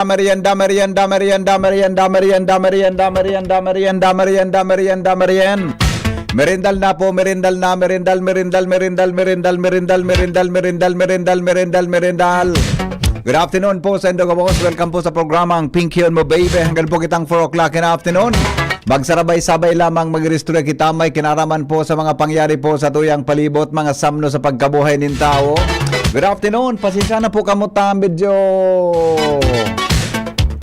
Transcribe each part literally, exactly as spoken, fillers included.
Merienda, merienda, merienda, merienda, merienda, merienda, merienda, merienda, merienda, merienda, merienda, merienda, merienda. Merendal na po, merendal na, merendal, merendal, merendal, merendal, merendal, merendal, merendal, merendal, merendal. Good afternoon po sa Indogabos. Welcome po sa programang Pink Yun Mo Baby. Hanggang po kitang four o'clock in afternoon. Magsarabay-sabay lamang mag-istorya kita, may kinaraman po sa mga pangyari po sa tuyang palibot, mga samno sa pagkabuhay nin tawo. Good afternoon. Pasensya na po kamo ta, medyo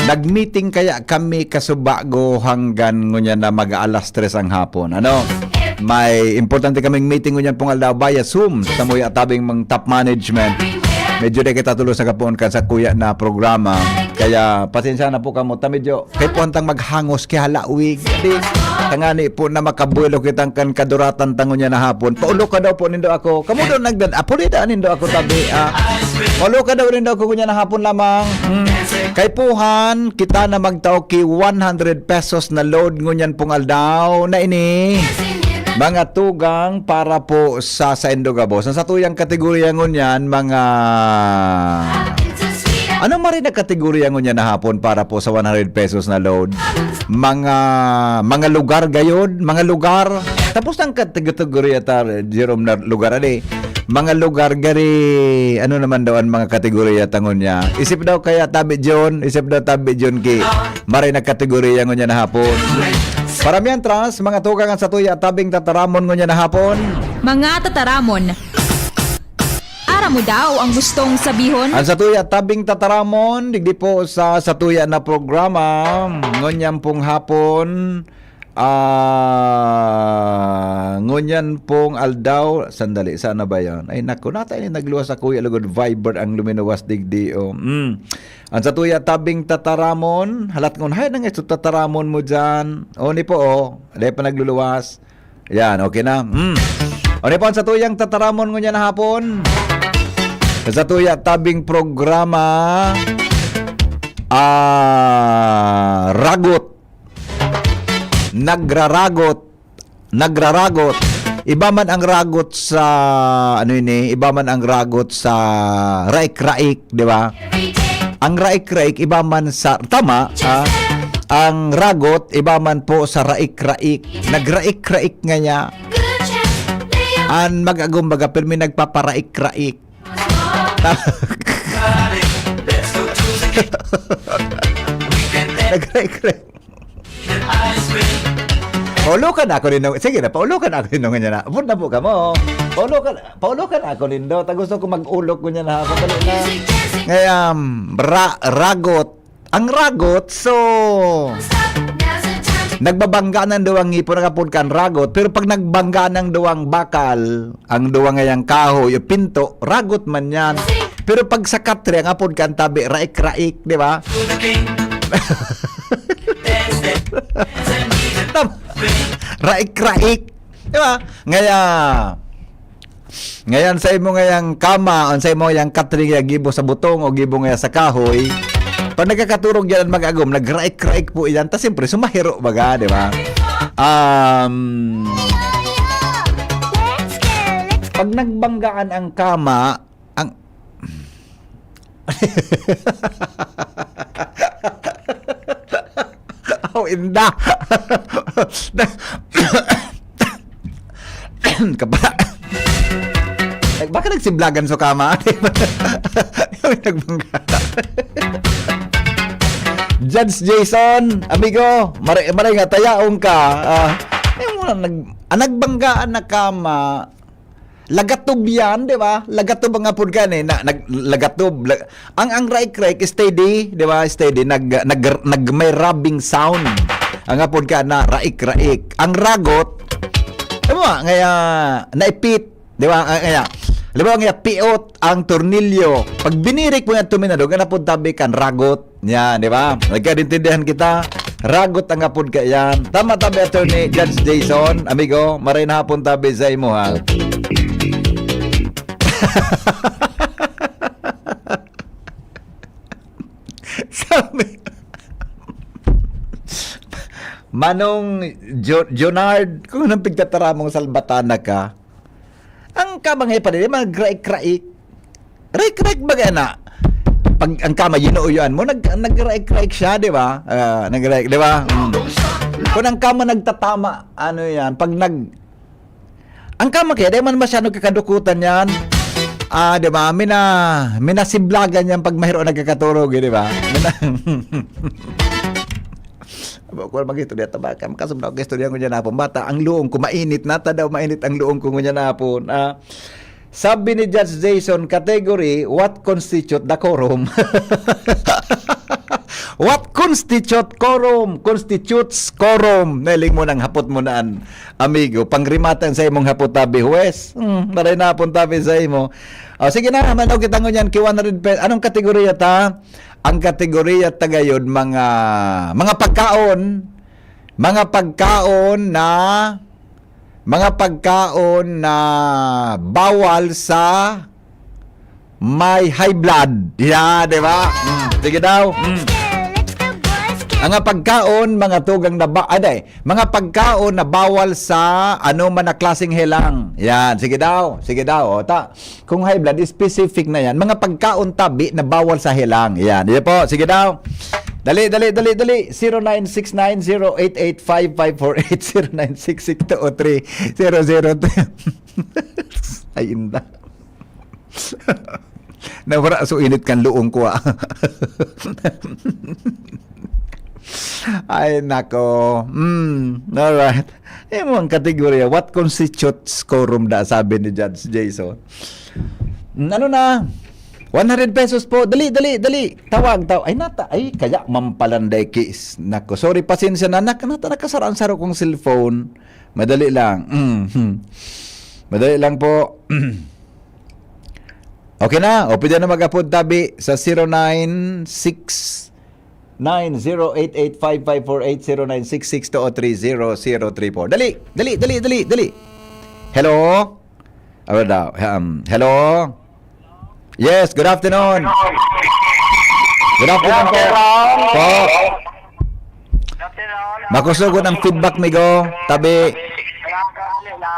nag-meeting kaya kami kasubago hanggang ngunyan na mag-alas tres ang hapon. Ano? May importante kaming meeting ngunyan pong aldaw via Zoom sa muya tabing mga top management. Medyo di kita tulos sa kapuon kan sa kuya na programa. Kaya pasensya na po kamo ta, medyo kay puwantang maghangos kay halawig. Di, tangani po na makabuelo kitang kan kaduratan tangon niya na hapon. Paulo ka daw po nindo ako. Kamo daw nagdan-, apo di daan nindo ako tabi, ah. Paulo ka daw nindo ako kunya na hapon lamang. Hmm. Kay puhan, kita na magtao ki one hundred pesos na load ngunyan pong aldaw na ini. Mga tugang para po sa, sa Indogabos. Ang satuyang kategorya ngunyan, mga Anong maray na kategorya ngunyan na hapon para po sa one hundred pesos na load? Mga, mga lugar gayod, mga lugar. Tapos ang kategorya ta, Jerome, na lugar, ali. Mga lugar gari, ano naman daw ang mga kategorya ta ngunyan? Isip daw kaya, Tabi John, isip daw Tabi John ki. Maray na kategorya ngunyan na hapon. Para mientras, mga tugang, ang satuya, tabing tataramon ngunyan na hapon. Mga tataramon. Aram mo daw ang gustong sabihon? Ang satuya tabing tataramon, digdi po sa satuya na programa, ngunyan pong hapon, ah, ngunyan pong aldaw, sandali, saan na ba yan? Ay, naku, nata ini nagluwas sa kuya, lugod Viber ang luminuwas digdi, oh. Mm. Ang satuya tabing tataramon, halat ngon, hay, nang ito tataramon mo dyan. O, ni po, oh, dahil pa nagluluwas. Yan, okay na. Mm. O, ni po, ang satuyang tataramon ngunyan na hapon. Sa satuya tabing programa, ah, ragot. Nagraragot. Nagraragot. Iba man ang ragot sa, ano ini, iba man ang ragot sa raik-raik, di ba? Ang raik-raik, iba man sa, tama, ah, ang ragot, iba man po sa raik-raik. Nagraik-raik nga niya. An mag-agom baga, pirmi nagpaparaik-raik. Nagraik-raik. Paulokan ako nindo. Sige na, paulokan ako nindo ngunyan na. Abot na po kamo. Paulokan, paulokan ako nindo. Ta gusto ko mag-ulok ngunyan na hapon. Dali na. Ngayon, ra-, ragot. Ang ragot, so, nagbabangga ng duwang ngipon, nakapod kan ragot. Pero pag nagbangga ng duwang bakal, ang duwang ngayang kahoy, yung pinto, ragot man yan. Pero pag sa katre, ang apod kan tabi, raik-raik, di ba? Tam-, raik-raik. Di ba? Ngaya, ngayan sa imo ngayang kama, o sa imo ngayang katre nga gibo sa butong o gibo ngaya sa kahoy, pag nagkakaturog yan ang mag-agom, nagraik-raik po iyan. Ta siyempre, sumahiro baga, di ba? Um, pag nagbanggaan ang kama, ang Aw, inda. Kapa-, eh, baka nagsiblagan sa kama. Yung nagbangga. Judge Jason, amigo, maray, maray nga, tayaon ka. Ah, yung mga nag-, ang nagbanggaan na kama, lagatob yan, di ba? Lagatob ang apod kan eh. Na, nag-, lagatob. La-, ang, ang raik-raik, steady, di ba? Steady. Nag, nag, nag, may rubbing sound. Ang apod ka na raik-raik. Ang ragot, di ba? Ngaya, naipit. Di ba? Ah, ngaya, di ba? Ngaya, piot ang tornilyo. Pag binirik mo yan, tuminadog, ang apod tabi kan ragot. Yan, di ba? Nagkaintindihan kita. Ragot ang apod ka yan. Tama tabi, Attorney Judge Jason. Amigo, maray na hapon tabi sa imo, ha? Sabi, Manong Jo-, Jonard, kung anong pigtataramong salbatana ka, ang kabangay pa rin, mga graik-raik. Raik-raik baga na. Pag ang kama, yinuuyan mo, nag-, nagraik-raik siya, di ba? Ah, nagraik, di ba? Mm. Kung ang kama nagtatama, ano yan, pag nag-, ang kama kaya, di man masyado kakadukutan yan. Ah, di ba? Mina-, minasiblagan yan pag mahiro nagkakaturog, eh, di ba? Mina-, Abo ko mag-istorya ta ba? Kaya makasubra ko istorya ko dyan hapon. Bata, ang luong ko, mainit na. Ta daw, mainit ang luong ko ngunyan hapon. Ah, sabi ni Judge Jason, category, what constitute the quorum? What constitute quorum? Constitutes quorum. Nailing mo nang hapot mo naan, amigo. Pangrimatan sa imong hapot, tabi, huwes. Hmm, maray na hapon, tabi, sa imo. O, sige na, manaw kita ngunyan, ki one hundred pe-, anong kategorya ta? Ang kategorya ta gayod, mga, mga pagkaon, mga pagkaon na, mga pagkaon na bawal sa may high blood. Yeah, di ba? Mm, sige daw. Mm. Mga pagkaon, mga tugang na ba-, ay, di. Mga pagkaon na bawal sa ano man na klaseng helang. Yan, sige daw. Sige daw. O, ta, kung high blood, specific na yan. Mga pagkaon tabi na bawal sa helang. Yan, yan po. Sige daw. Dali, dali, dali, dali. Zero nine six nine zero eight eight five five four eight, zero nine six six two oh three zero zero three. Ay, inda. Nawara so init kan luong ko, ah. Ay, nako. Mm, alright. Eh, mo ang kategorya, what constitutes quorum da, sabi ni Judge Jason. Mm, ano na? One hundred pesos po. Dali, dali, dali. Tawag, tawag. Ay, nata. Ay, kaya mampalanday kiss. Nako, sorry, pasensya na. Nak-, nata, nakasara ang saro kong cellphone. Madali lang. Mm, hmm. Madali lang po. Okay na. O, pwede na mag-apod tabi sa zero nine six nine zero eight eight five five four eight, zero nine six six two oh three zero zero three four. Dali, dali, dali, dali, dali. Hello? Ano daw? Um, hello? Yes, good afternoon. Good afternoon po. Po. Makusugon ang feedback, migo. Tabi.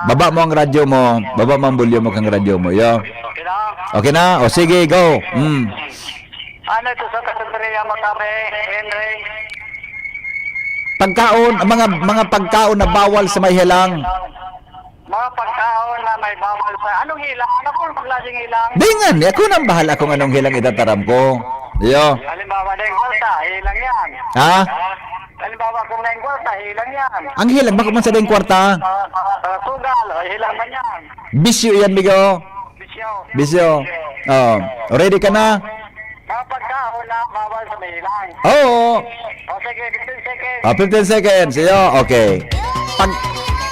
Baba mo ang radyo mo. Baba mo ang volume mo kang radyo mo. Yo. Okay na? O sige, go. Mm. Ano ito sa kategorya mo, tabi, Henry? Pagkaon, ang mga, mga pagkaon na bawal sa may helang. Mga pagkaon na may bawal sa, anong hilang? Ano pong klaseng hilang? Di nga, ni ako nang bahala kung anong hilang itataram ko. Iyo. Halimbawa, dahil kwarta, hilang yan. Ha? Halimbawa, kung dahil kwarta, hilang yan. Ang hilang, bako man sa dahil kwarta? Ah, ah, sugal, o, hilang man yan. Bisyo yan, migo. Bisyo. Bisyo. Oh, ready ka na? Mga pagkaon na bawal sa may hilang. Oo. O sige, fifteen seconds. Ah, fifteen seconds. Iyo, okay. Pag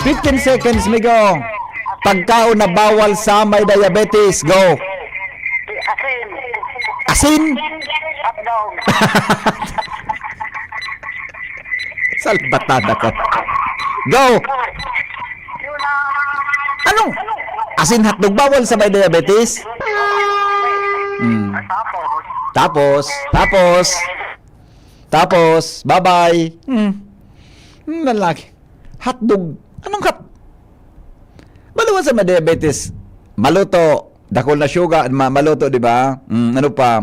fifteen seconds, migo. Pagkaon na bawal sa may diabetes. Go. Asin. Asin? Hotdog. Salbatada ko. Go. Yun na. Anong asin hotdog bawal sa may diabetes? Hmm. Tapos, Tapos, tapos, tapos, bye-bye. Hmm. Hmm, lalaki. Hotdog. Anong hot-, Baluan sa may diabetes. Maluto. Dakul na sugar, ma-, maluto, di ba? Hmm, ano pa?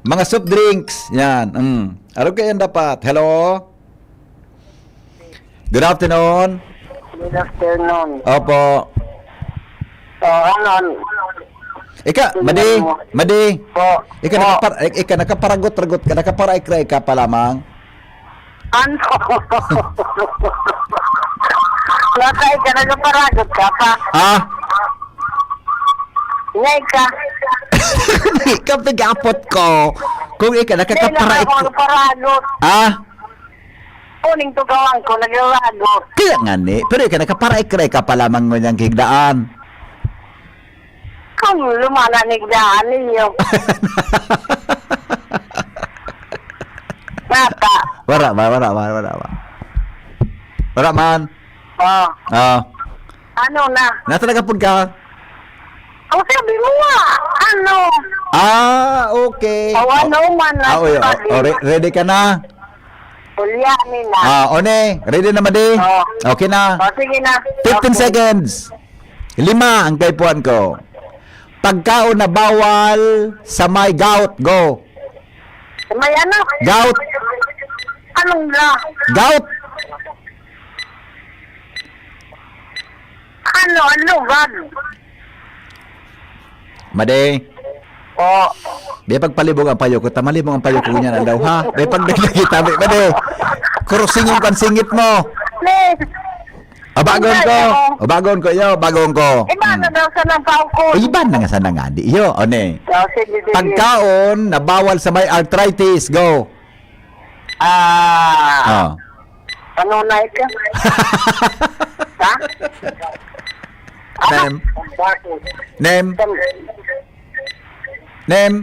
Mga soft drinks. Yan. Hmm. Ano kaya yan dapat? Hello? Good afternoon. Good afternoon. Opo. Oh, ano? Ika, Madi, Madi. Po. Ika, Po. nakapar-, ik-, ika, nakaparagot-ragot ka, nakaparaik-raik ka pa lamang. Ano? Nasa ika, nakaparagot ka pa? Ha? Nga ika. Ika, pag-apot ko. Kung ika, Hindi, nakakaparaik nakaparagot. Ah? Kuning tugawan ko, naglago. Kaya nga ni, pero ika nakaparaik-raik ka pa lamang ngunyan kigdaan. Kung lumala ni daan ninyo. Nata. Wala ba, wala ba, wala ba? Wala man. Oh. Oh. Ano na? Nasa nagapod ka? O, sabi mo nga. Ano? Ah, okay. O, ano man na Ah, oy, sabi. O, re-, ready ka na? Ulyani na. Ah, one, ready na, Madi? Oh. Okay na. O, sige na. Fifteen Okay. seconds. Lima ang kaipuhan ko. Pagkaon na bawal sa may gout. Go. May ano? Gout. Anong ga? Gout. Ano? Ano? Gag? Madi. O. Di pagpalibog ang payo ko. Tamalibog ang payo ko niyan, andaw, ha? Di pagdagdag kita, Madi. Kurusing yung pansingit mo. Please. Abagon ko. Abagon ko, iyo. Abagon ko. Iba na daw sa nang paukon. Ay, iba na nga sa nangadi. Iyo, o, ne. O, sige, sige. Pagkaon na bawal sa may arthritis. Go. Ah. O. Kanunay ka. Ha? Name. Bakit? Name. Name.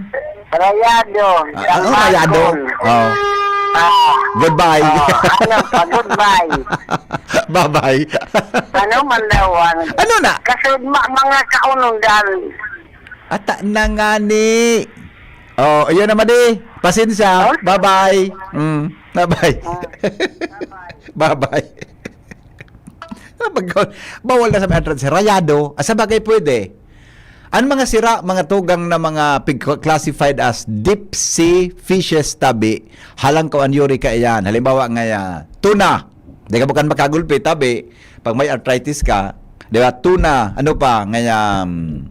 Rayado. Ah, ano, Rayado? O. Ah. Goodbye. O, ano pa? Goodbye. Bye-bye. Ano man daw ang Ano na? Kasud ma-, mga kaunundan. Ata na nga ni. O, iyon naman di. Pasensya. O? Bye-bye. Mm. Bye-bye. Ah. Bye-bye. Bawal na sa may arthritis. Rayado. Ah, sa bagay, pwede. Ang mga sira, mga tugang na mga pig-, classified as deep sea fishes tabi, halang ko an uri kaiyan. Halimbawa, ngaya, tuna. Di ka bukan makagulpi, tabi. Pag may arthritis ka, di ba? Tuna, ano pa, ngaya, um,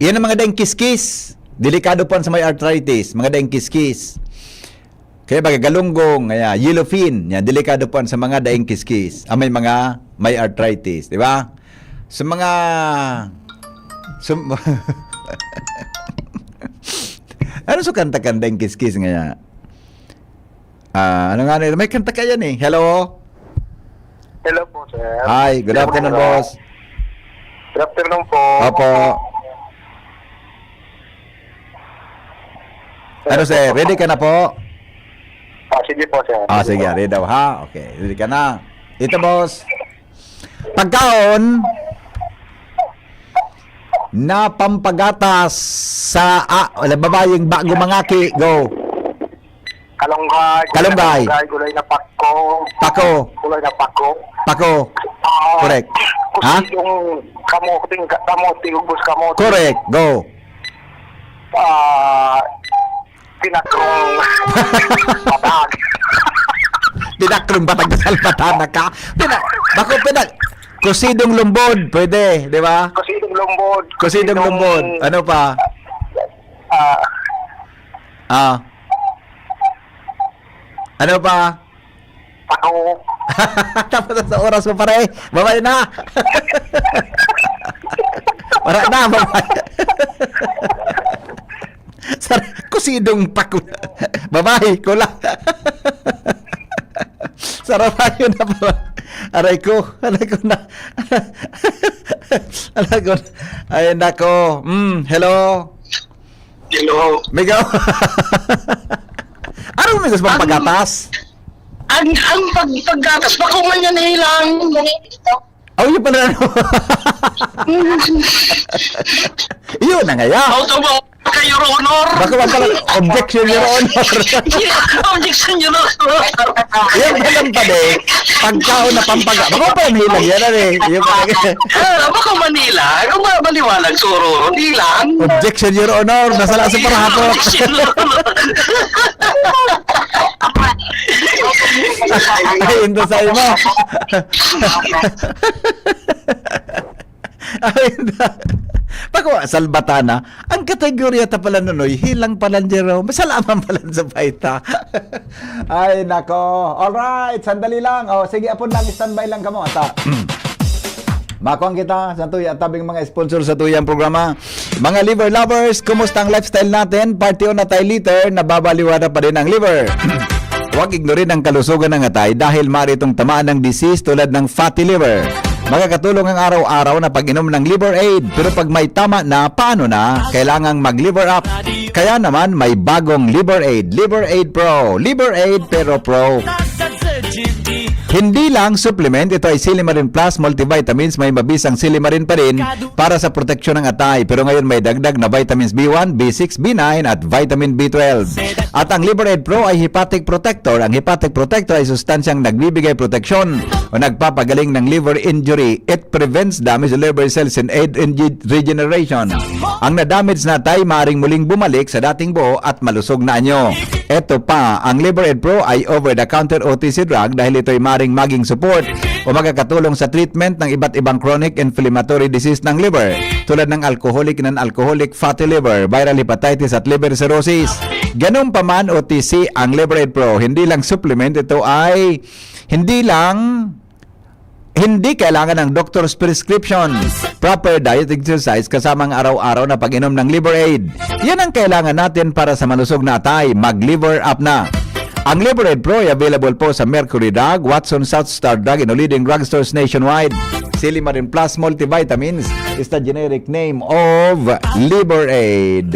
iyan ang mga daing kiskis. Delikado po sa may arthritis, mga daing kiskis. Kaya baga galunggong, ngaya, yellowfin, yan, delikado po sa mga daing kiskis. Ah, may mga may arthritis, di ba? Sa mga, sa, ano sa kanta-kanta yung kiskis ngaya? Ah, ano nga nito? May kanta kaya ni. Hello? Hello po, sir. Hi, good afternoon, boss. Good afternoon po. Opo. Ano, sir? Ready ka na po? Ah, sige po, sir. Ah, sige, ready daw, ha? Okay, ready ka na. Ito, boss. Pagkaon na pampagatas sa, ah, wala, babayeng bago mangaki. Go. Kalunggay, Kalunggay. Kalunggay, gulay na pako. Pako. Gulay na pako. Pako. Ah, Correct. Ha? Kusidong kamote, ka-, kamote, ubos kamote. Correct. Go. Ah, pinakrong patag. Pinakrong patag na salbatana ka. Pina-, bako pina-, kusidong lumbod, pwede, di ba? Kusidong lumbod. Kusidong Kusidong lumbod. Ano pa? Ah. Ah. Ano pa? Pako. Tapos sa oras mo, pare. Babay na. Wala na, babay. Sar-, kusidong pako. Babay, kula. Sarabayo na pala. Aray ko. Aray ko na. Aray ko. Ay, nako. Mm, hello. Hello. Migaw. Ano, migas bang Ang pagatas? Ang, ang pag-, paggatas, bako man yan ilang. Oh, yun pala, ano? Yun na nga, ya. Auto mo, kayo, Your Honor. Bako man pala, objection, Your Honor. Objection, Your Honor. Yan palang pala, eh. Pagkaon na pampaga. Bako pa ang hilang yan, ano, eh. Yung pala, Ah, bako Manila. Ano ba maliwanag, Soro? Hindi lang. Objection, Your Honor. Nasala sa parahato. Objection, Your Honor. Ay, hindi sa imo. Ay, na. Pagwa, salbatana. Ang kategorya ta pala, Nonoy, hilang pala, Jerome. Masalaman pala sa paita. Ay, nako. Alright, sandali lang. O, sige, apod lang, standby lang kamo. Ata. Makuha kita sa tuya, tabing mga sponsor sa tuyang programa. Mga liver lovers, kumusta ang lifestyle natin? Parte na tayo liter, nababaliwala pa din ang liver. Huwag ignorin ang kalusugan ng atay dahil maaari itong tamaan ng disease tulad ng fatty liver. Makakatulong ang araw-araw na pag-inom ng Liver Aid, pero pag may tama na, paano na? Kailangang mag-liver up. Kaya naman, may bagong Liver Aid. Liver Aid Pro. Liver Aid, pero Pro. Nasa Z G T, Hindi lang supplement, ito ay Silimarin Plus Multivitamins. May mabisang Silimarin pa rin para sa proteksyon ng atay. Pero ngayon may dagdag na vitamins B one, B six, B nine at vitamin B twelve. At ang Liver Aid Pro ay hepatic protector. Ang hepatic protector ay sustansyang nagbibigay proteksyon o nagpapagaling ng liver injury. It prevents damage to liver cells and aid in ge-, regeneration. Ang na-damage na atay maaring muling bumalik sa dating buo at malusog na anyo. Eto pa, ang Liver Aid Pro ay over-the-counter O T C drug dahil ito'y maring maging support o makakatulong sa treatment ng iba't ibang chronic inflammatory disease ng liver, tulad ng alcoholic, non-alcoholic fatty liver, viral hepatitis at liver cirrhosis. Ganun pa man, O T C ang Liver Aid Pro. Hindi lang supplement, ito ay hindi lang hindi kailangan ng doctor's prescription. Proper diet, exercise, kasama ang araw-araw na pag-inom ng Liver Aid. Yan ang kailangan natin para sa malusog na atay. Mag-Liver Up na. Ang Liver Aid Pro ay available po sa Mercury Drug, Watson, South Star Drug, and leading drugstores nationwide. Silimarin Plus Multivitamins is the generic name of Liver Aid.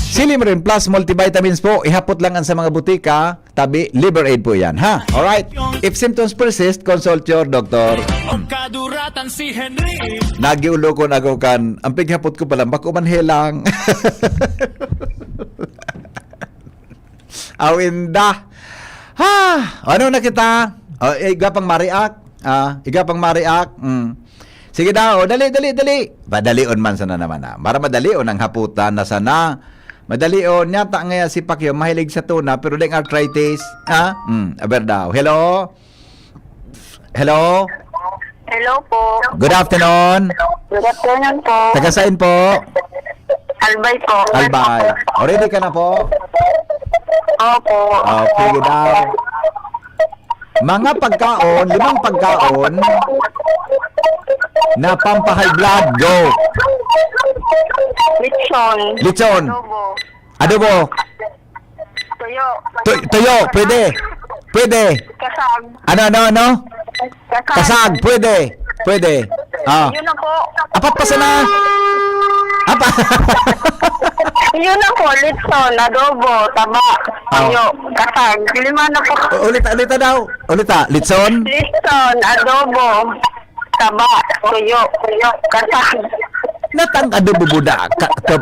Silimarin Plus Multivitamins po, ihapot lang yan sa mga butika. Tabi, Liver Aid po yan, ha? Alright? If symptoms persist, consult your doctor. Nagiulokon ako kan, ang pighapot ko pala, bako man helang. Aw, inda. Ha? Ano na kita? O, iga pang ma-react? Ah, iga pang ma-react? Mm. Sige daw, dali, dali, dali. Padalion man sana naman, ah. Para madalion ang haputan na sana. Madalion. Nyata nga si Pacquiao, mahilig sa tuna, pero deng arthritis. Ha? Mm, aber daw. Hello? Hello? Hello po. Good afternoon. Good afternoon po. Taga saan po? Albay po. Albay. O, ready ka na po? Opo. Okay, daw. Mga pagkaon, limang pagkaon na pampa-high blood. Go! Lechon. Lechon. Adobo. Adobo. Tuyo. Tu- tuyo, pwede. Pwede. Kasag. Ano, ano, ano? Kasag. Kasag, pwede. Pwede. Ah. Yun na po. Apat pa sana. Apa? Yun na po. Lechon, adobo, taba, Ah. tuyo, kasag. Lima na po. U- Ulita, ulita daw. Ulita, litson. Lechon, adobo, taba, tuyo, tuyo, kasag. Natang adobo buda. Ka, ka,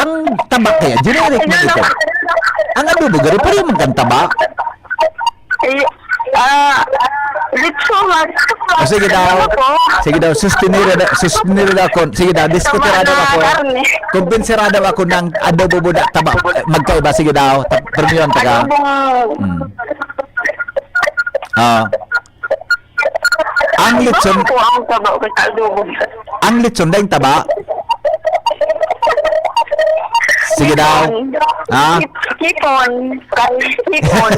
ang taba kaya, generic na ito. Ang adobo, gari, pareho man kan taba. Eh, ah, lechon, ah. O, sige daw. Ano po? Sige daw, sustenir daw, sustenir daw ako. Sige daw, diskutir daw ako. Karne. Kumbinsi daw ako ng adobo buda, taba. Magkaiba, sige daw. Ta- Permiyon, taga. Adobong Mm. Ah. Ang litson, po ang taba ko sa adobo. ang litson daw yung taba. Sige daw. Ha? Kipon. Kipon.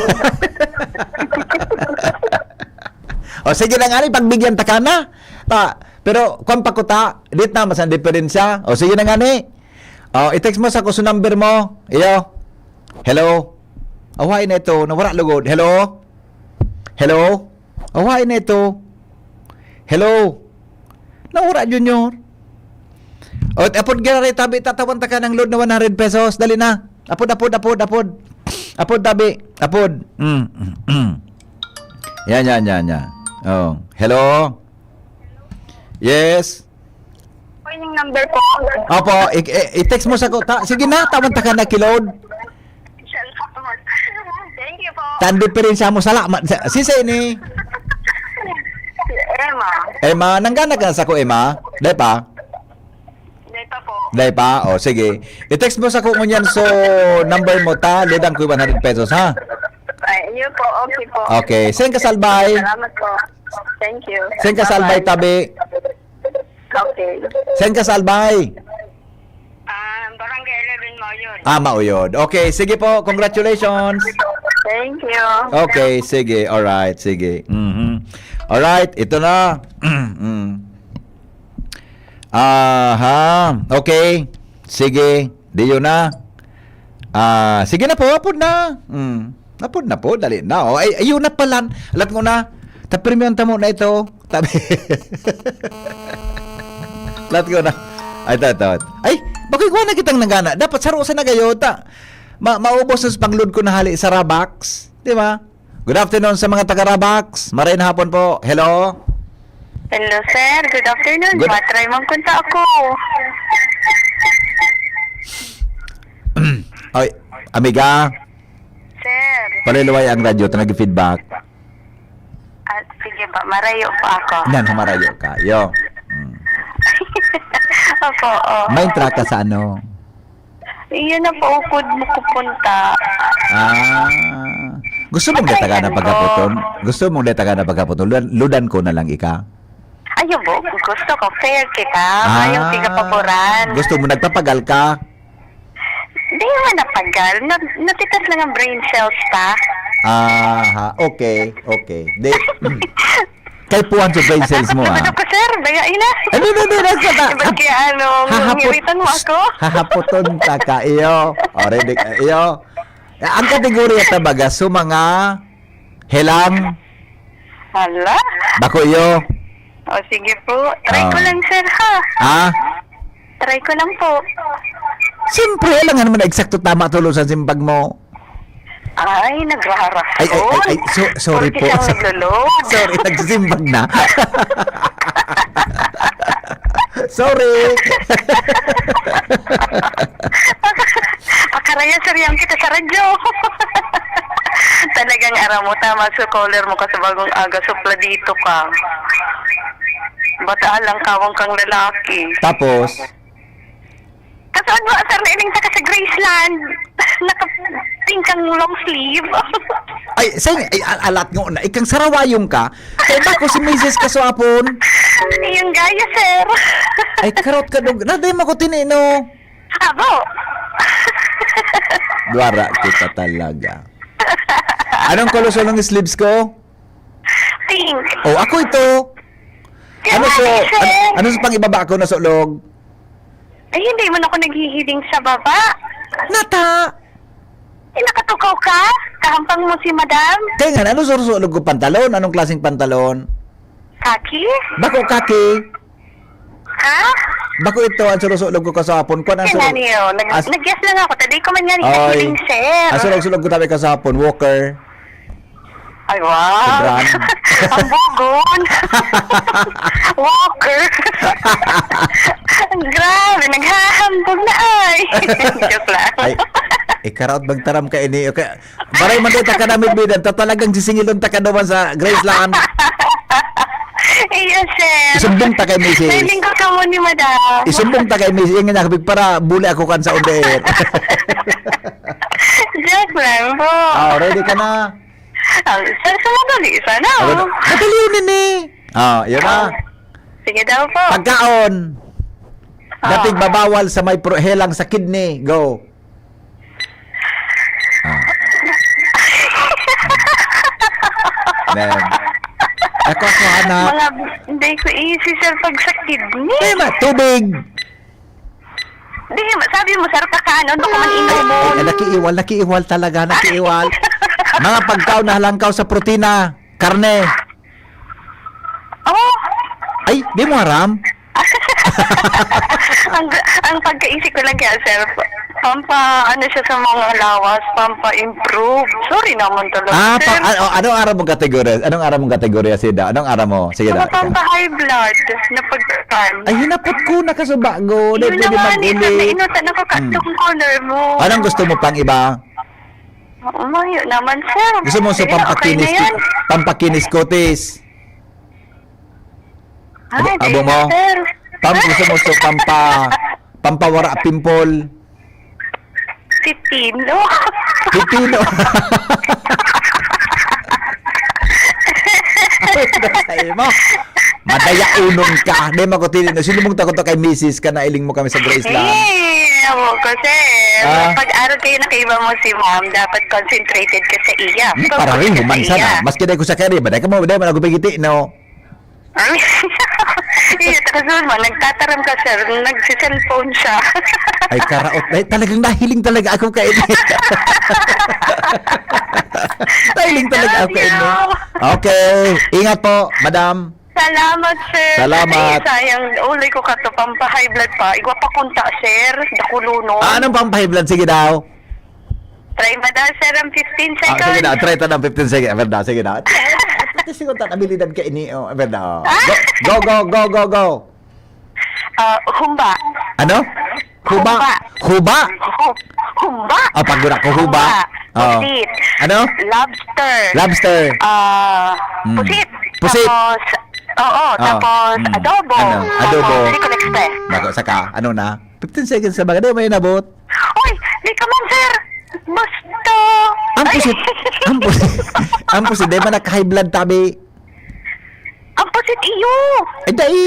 O sige na nga ni, pagbigyan ta ka na. Ta, pero kung pakuta, dit na, mas ang diferensya. O sige na nga ni. O, i-text mo sa kuso number mo. Iyo. Hello. Away na ito. Nawara lugod. Hello? Hello? Away na ito. Hello? Nawara, Junior. O, apod gira rin, tabi, tatawan ta ka ng load na one hundred pesos. Dali na. Apod, apod, apod, apod. Apod, tabi. Apod. Mm, mm, mm. Yan, yan, yan, yan. Oh. Hello? Yes? Po yung number po. Opo, i- i- i-text mo sa ko. Ta- sige na, tawan ta ka na kilod. Thank you po. Tan diferensya mo, salamat. Sa- Si Seni. Si Emma. Emma, nanggana ka sa ko, Emma? Dai pa? Dito po. Dai pa? O, sige. I-text mo sa ko ngunyan, so number mo ta, lidang ko one hundred pesos, ha? Ay, yun po. Okay po. Okay. Send ka salbay. Salamat po. Thank you. Send ka salbay, Bye-bye. tabi. Okay. Send ka salbay. Ah, Barangay eleven mo yun. Ah, mauyod. Okay, sige po. Congratulations. Thank you. Okay, sige. Alright, sige. Mhm. Alright, ito na. Mm. Aha. Okay. Sige. Diyo na. Ah, sige na po, apod na. Mm. Apod na po, dali na. O, ay, ayun na pala. Alat ko na. Tapirmiyon ta mo na ito. Tabi. Alat ko na. Ay, ito, ito. Ay, bakit kuha na kitang nagana? Dapat sarusa na kayo. Ta, ma maubos na sa pangload ko na hali sa Rabax. Di ba? Good afternoon sa mga taga-Rabax. Maray na hapon po. Hello? Hello, sir. Good afternoon. Good Matry man kunta ako. Ay, amiga, Sir. Paliluway ang radyo, ta nag-feedback. Ah, sige ba? Marayo pa ako. Nan, humarayo ka. Yo. Mm. Opo, oo. May entrada sa ano? Iyon na po, ukod mo kupunta. Ah. Gusto mong Matry detaga na lang po. Pagkaputon? Gusto mong detaga na pagkaputon? Ludan, ludan ko na lang ika? Ayaw po. Gusto ko, fair kita. Ah. Ayaw tiga paboran. Gusto mo nagpapagal ka? Di man napagal. Na, natitas lang ang brain cells ta. Aha, okay, okay. Di, kay puwan sa brain cells mo, Ano ah. Ko, sir? Baya ina. Ano, no, no, no, no, no. Iba't kaya, ano, Hahapot-, ngiritan mo ako? Hahapoton ta ka, iyo. O, ready ka, iyo. Ang kategorya ta baga, so mga helang Hala? Bako iyo. O, sige po. Try ko Ah. lang, sir, ha? Ah? Try ko lang po. Siyempre, alangan naman na eksakto tama tulos ang simbag mo. Ay, nagrarason. Ay, ay, ay, ay, so-, sorry Porque po. Siyang naglulog. Sorry, nagsisimbag na. Sorry. Pakaraya, sir, yan kita sa radyo. Talagang aram mo, tama sa caller mo kasi bagong aga, supla dito ka. Bata lang kawang kang lalaki. Tapos? Kaso ano, sir, nailing ta ka sa Graceland. Naka-pink kang long sleeve. Ay, sa, ay, al-, alat nga na. Ikang sarawayong ka. Kaya ba ko si misis ka sa hapon? Yung gaya, sir. Ay, karot ka dog. Naday mo ko tinino. Abo. Dwara kita talaga. Anong color sa long sleeves ko? Pink. Oh, ako ito. Kaya Ano nga, so, sir. an-, ano sa pangibaba ko na sulog? Ay, hindi man ako naghihiling sa baba. Nata! Eh, nakatukaw ka? Kahampang mo si madam? Kaya nga, ano sa sulog ko pantalon? Anong klaseng pantalon? Kaki? Bako kaki. Ha? Bako ito, ang surusulog ko kasapon. Kwan ang Kaya nga surug-, niyo, nag-, as-, nag-guess lang ako. Tadi ko man nga ni Oy. Hiling, sir. Ang surug-sulog ko tabi kasapon, walker. Ay, wow. Sobran. Ang bugon. Walker. Grabe, naghahambog na ay. Joke lang. Ay, ikaraot bang taram ka ini? Okay. Baray man dito ka namin bidan, ta talagang sisingilon ta ka naman sa Graceland. Iya, sir. Isumbong ta kay misis. May lingkod ka mo ni madam. Isumbong ta kay misis. Yung nga, para buli ako kan sa under. Joke lang po. Ah, ready ka na? Ah, sir, sa madali, sana. Ano? Madali yun, ini. Ah, yun na. Ah, sige daw po. Pagkaon. Ah. Dating babawal sa may pro-, helang sa kidney. Go. Ah. Then, ako, ako, anak. Mga, hindi ko easy, sir, pag sa kidney. Ay, ma-, tubig. Di, sabi mo, sir, kakanon, baka man Ay, inom. Ay, nakiiwal, nakiiwal talaga, nakiiwal. Mga pagkaon na halangkaw sa protina, karne. Oh. Ay, di mo aram? Ang, ang pagkaisip ko lang kaya, sir, pampa, ano siya sa mga lawas, pampa-improve. Sorry naman talaga, Ah, sir. pa-, ano, anong aram mong kategorya? Anong aram mong kategorya, Sida? Anong aram mo? Sige Mga na. pampa-high blood na pagkakan. Ay, hinapot ko, nakasubago. Di Yun pwede naman, eh, sir, mag-uli. Nainutan ako ka Hmm. itong caller mo. Anong gusto mo pang iba? Oo, mayo naman, sir. Gusto mo sa Sige, okay pampakinis, na yan. pampakinis kutis? Ay, Abo, di abo na, mo? sir. Pam-, gusto mo sa pampa-, pampawara pimple? Pipino. Pipino. Ay, nasa imo. Madaya unon ka. Di, makutili na. Sino mong takot kay misis ka na iling mo kami sa Graceland? Eh, amo ko, sir. Ah? Pag araw kayo nakaiba mo si ma'am, dapat concentrated ka sa iya. Hmm, Focus para rin, ka sa human iya. sana. Maski dahil ko sa kanya, ba? Dahil ka mo, dahil man ako pigiti, no? Ay, iya, taga Zulma, nagtataram ka, sir. Nagsiselfon siya. Ay, karaot. Ay, talagang nahiling talaga ako kay Nahiling talaga ako kay Love you. Okay. Ingat po, madam. Salamat, sir. Salamat. Ay, sayang, ulay ko ka to, pampa-high blood pa. Igwa pa kunta, sir. Dakulonon. Ah, anong pampa-high blood? Sige daw. Try Iba daw, sir, ang fifteen Ah, sige seconds. na, try ta ng fifteen seconds. Ever na, sige na. Pati siguro ta, abilidad ka ini, oh, ever na, oh. Go, go, go, go, go, go. Ah, humba. Ano? Huba? Humba. Huba? Hu-, humba. Ah, pag ko huba. Humba. Oh. Pusit. Ano? Lobster. Lobster. Ah, Hmm. pusit. Pusit. Tapos, oo, Ah. tapos Hmm. adobo. Ano? Adobo. Tapos chicken express. Bako, saka, ano na? Fifteen seconds ka ba? Di mo inabot? Uy, di ka man, sir. Basta. Ang Ay. pusit, ang pusit, ang pusit, di ba naka-high blood tabi? Ang pusit iyo. Ay, dai.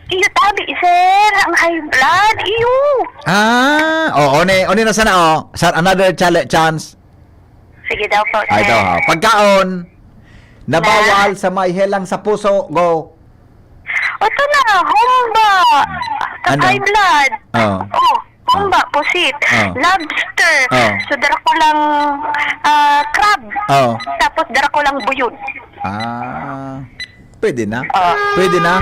Iyo tabi, sir. Ang high blood, iyo. Ah, oo, ni, oni na sana, oh. Sir, another chale-, chance. Sige daw po, Ay, ito, sir. ha. Pagkaon na Na? bawal sa may helang sa puso. Go. Ito na, humba. Ano? High blood. Oh. Oh, humba, pusit, Oh. lobster. Oh. So, dara ko lang, ah, crab. Oh. Tapos, dara ko lang buyod. Ah. Pwede na? Oh. Pwede na?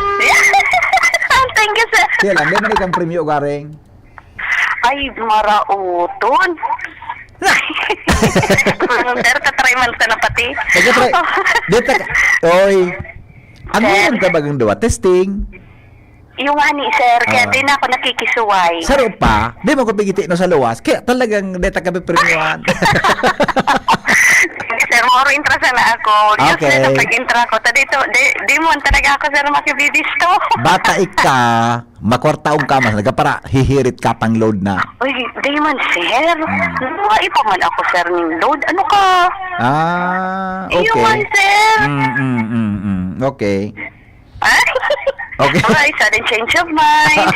Thank you, sir. Kaya lang, di man ikang premyo, Garing. Ay, maraoton. Pero tatry man sana pati. Taga try. Di ta-, oy. Ang Sir. meron ka bagang duwa? Testing. Yung ani, sir, kaya Ah. di na ako nakikisuway. Saro pa, di mo ko pigiti no sa luwas. Kaya talagang di ta kami premiuhan. Sir, moro intra sana ako. Diyos Okay. na, pag-intra ko. Ta dito, di, di mo talaga ako, sir, makibibisto. Bata ika, makwartaon ka, mas nagkapara, hihirit ka pang load na. Uy, di man, sir. Hmm. Nabuhay pa man ako, sir, ning load. Ano ka? Ah, Iyo okay. man, sir. Mm, mm, mm, mm. Okay. Okay. Ay, sudden change of mind.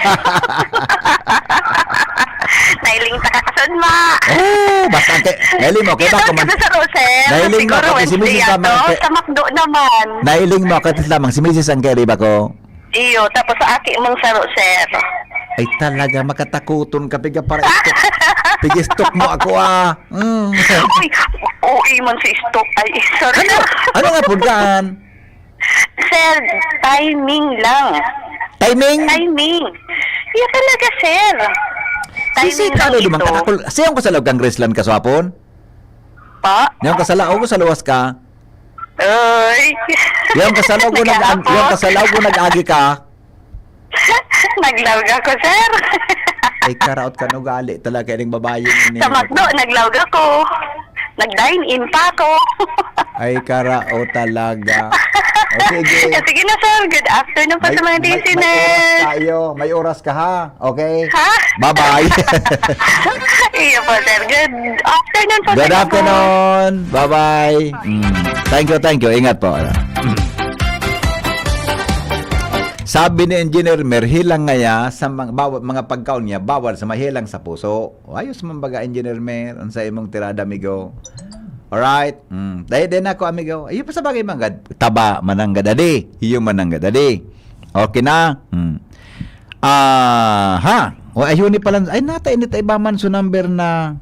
Nailing ta ka kasud, ma. Oh, basta ang kay-, nailing mo, kaya Ito, bako man. kasi sa Rosel, Nailing mo, siguro pati si Wednesday misis ato, naman, kay-, sa McDo naman. Nailing mo, katis lamang, si misis ang kairiba ko. Iyo, tapos sa aki mong saro, sir. Ay, talaga, makatakuton ka, piga para istok. Piga istok mo ako, ah. Mm. Uy, uy, man si istok. Ay, sorry. Ano? Ano nga po daan? Sir, timing lang. Timing? Timing. Iya talaga, sir. Sisi, Timing lang ano, dumang ito. katakol? Siyang kasalaw kang Graceland kaswapon? Pa? Yung kasalaw ko sa luwas ka? Ay. Yung kasalaw ko nag-, Nag-aapot. yung kasalaw ko nag-agi ka? Naglawag ako, sir. Ay, karaot ka, no, gali talaga ning babae ini. Sa McDo, naglawag ako. Nag-dine-in pa ako. Ay, karaot talaga. O, sige. Sige na, sir. Good afternoon po May, sa mga may, may listeners. oras tayo. May oras ka, ha? Okay? Ha? Bye-bye. Iyo po, sir. Good afternoon po sa Good inyo po. afternoon. Bye-bye. Mm. Thank you, thank you. Ingat po. Sabi ni Engineer Mer, hilang ngaya sa mga, bawal, mga pagkaon niya, bawal sa mahilang sa puso. O, ayos man baga, Engineer Mer, ang sa imong tirada, amigo. Alright. Mm. Dahil din ako, amigo. Ayun pa sa bagay, manggad, taba, mananggad, adi. Iyo, mananggad, adi. Okay na? Mm. Ah, ha? O, ayun ni pala. Ay, nata, ini ta iba man so number na.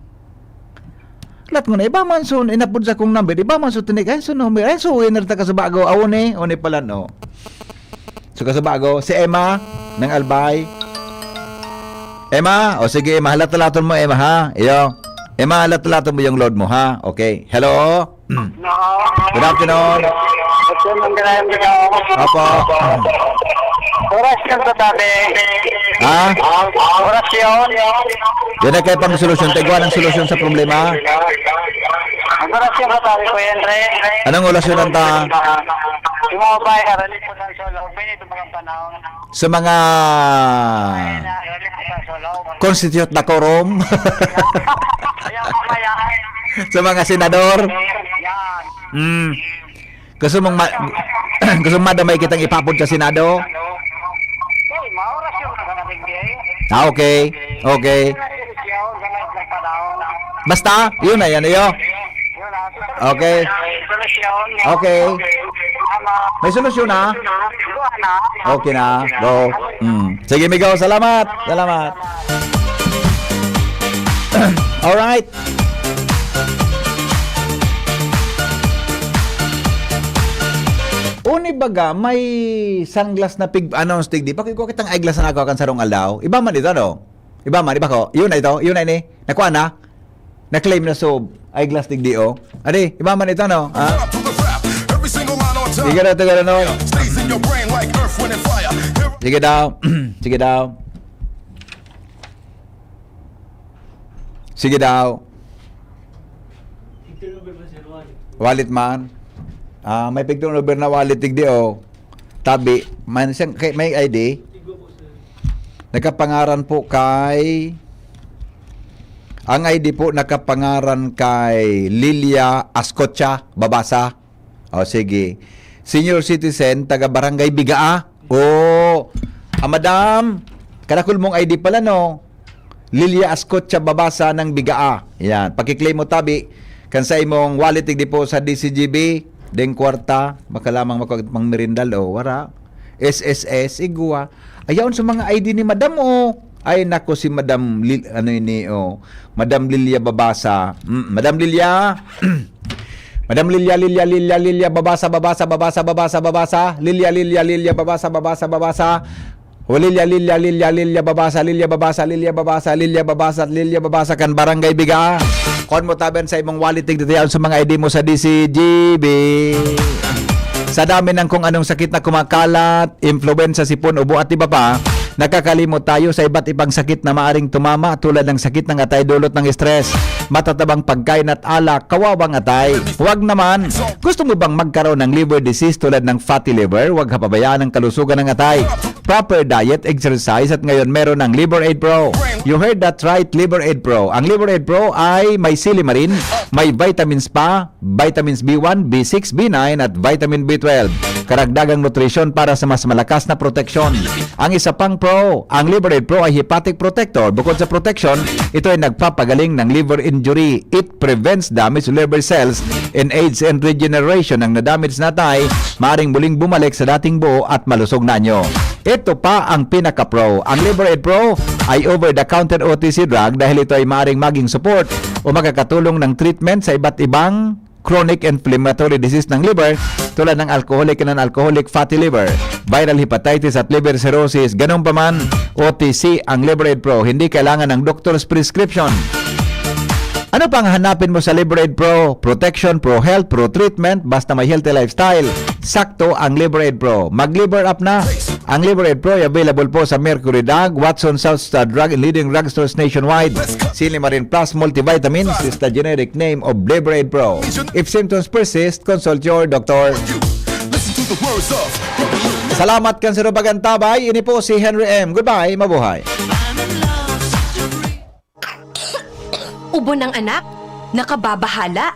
Lat mo na, iba man so, inapod sa kong number, iba man so tinik, ay, so number, ay, so winner ta ka sa bago, awo ni, o ni pala, no. So, ka sa bago, si Emma, ng Albay. Emma, o sige, Emma, halat-halaton mo, Emma, ha? Iyo. Emma, halat-halaton mo yung load mo, ha? Okay. Hello? Good afternoon. Afternoon, Graham, ikaw. Opo. Oras yung katabi. Ha? Oras yun. Yan ay kayo pang solusyon. Tayo ng solusyon sa problema. Ang oras yung katabi ko yan, Re. Anong oras yun, Anta? Yung mga bahay, karali po ng solo. Pwede ito mga panahon. Sa mga Ayan na, karali po ng solo. constitute decorum. Ayan, mamaya. Sa mga senador. Yan. Mm. Gusto mong ma-, gusto mong madamay kitang ipapod sa Senado? Uy, maoras yung mga nabigay. Ah, okay. Okay. Yung ganun yung panahon. Basta, yun na yan, iyo. Yun na. Okay. Solusyon. Okay. Tama. May solusyon na? Buwan na. Okay na. Go. Mm. Sige, amigo. Salamat. Salamat. Alright. Uni baga, may sunglass na pig-, ano, stig di. Pakikuha kitang eyeglass na ako kan sarong aldaw. Iba man ito, no? Iba man, iba ko. Yun na ito. Yun na ini. Nakuha na? Na-claim na sob. Eyeglass digdi, oh. Adi, iba man ito, no? Ha? Up to the rap. Every single line on time. Sige daw, sige daw, no? Stays in your brain like earth, wind, and fire. Here Sige daw. Sige daw. Sige daw. Wallet man. Ah, may picture number na wallet digdi, oh. Tabi, may, siyang- kay- may I D. Nakapangaran po kay, ang I D po nakapangaran kay Lilia Ascocha Babasa. O, sige. Senior citizen, taga Barangay Bigaa. O, ah, madam, kadakul mong I D pala, no? Lilia Ascocha Babasa ng Bigaa. Yan. Pakiklaim mo tabi kan sa imong wallet, digdi po sa D C G B, deng kwarta, baka lamang mako pang merindal, o, wara. S S S, igwa. Ayaon sa mga I D ni madam, o. Ay, nako, si Madam Lil-, ano ini, o. Madam Lilia Babasa. Mm, Madam Lilia. Madam Lilia, Lilia, Lilia, Lilia, Babasa, Babasa, Babasa, Babasa, Babasa. Lilia, Lilia, Lilia, Babasa, Babasa, Babasa. O Lilia, Lilia, Lilia, Lilia, Babasa, Lilia, Babasa, Lilia, Babasa, Lilia, Babasa, Lilia, Babasa, kan Barangay Biga. Kon mo taban sa imong wallet, tigdatayaon sa mga I D mo sa D C G B. Sa dami ng kung anong sakit na kumakalat, influenza, sipon, ubo at iba pa, nakakalimot tayo sa iba't ibang sakit na maaring tumama tulad ng sakit ng atay dulot ng stress, matatabang pagkain at alak, kawawang atay. Huwag naman! Gusto mo bang magkaroon ng liver disease tulad ng fatty liver? Huwag kapabayaan ang kalusugan ng atay. Proper diet, exercise, at ngayon meron ng Liver Aid Pro. You heard that right, Liver Aid Pro. Ang Liver Aid Pro ay may silimarin, may vitamins pa, vitamins B one, B six, B nine, at vitamin B twelve. Karagdagang nutrisyon para sa mas malakas na proteksyon. Ang isa pang pro, ang Liver Aid Pro ay hepatic protector. Bukod sa protection, ito ay nagpapagaling ng liver injury. It prevents damage to liver cells and aids in regeneration. Ang nadamage na atay, maaring muling bumalik sa dating buo at malusog na anyo. Ito pa ang pinaka-pro. Ang Liver Aid Pro ay over-the-counter O T C drug dahil ito ay maaring maging support o makakatulong ng treatment sa iba't ibang chronic inflammatory disease ng liver tulad ng alcoholic and non-alcoholic fatty liver, viral hepatitis at liver cirrhosis. Ganun pa man, O T C ang Liver Aid Pro. Hindi kailangan ng doctor's prescription. Ano pang hanapin mo sa Liver Aid Pro? Protection, pro health, pro treatment, basta may healthy lifestyle. Sakto ang Liver Aid Pro. Mag-Liver Up na! Ang Liver Aid Pro ay available po sa Mercury Drug, Watson South Star Drug, and leading drugstores nationwide. Silimarin Plus Multivitamins is the generic name of Liver Aid Pro. If symptoms persist, consult your doctor. Listen to the words of Salamat kan sa rubagan tabay. Ini po si Henry M. Goodbye, mabuhay. Ubo ng anak? Nakababahala?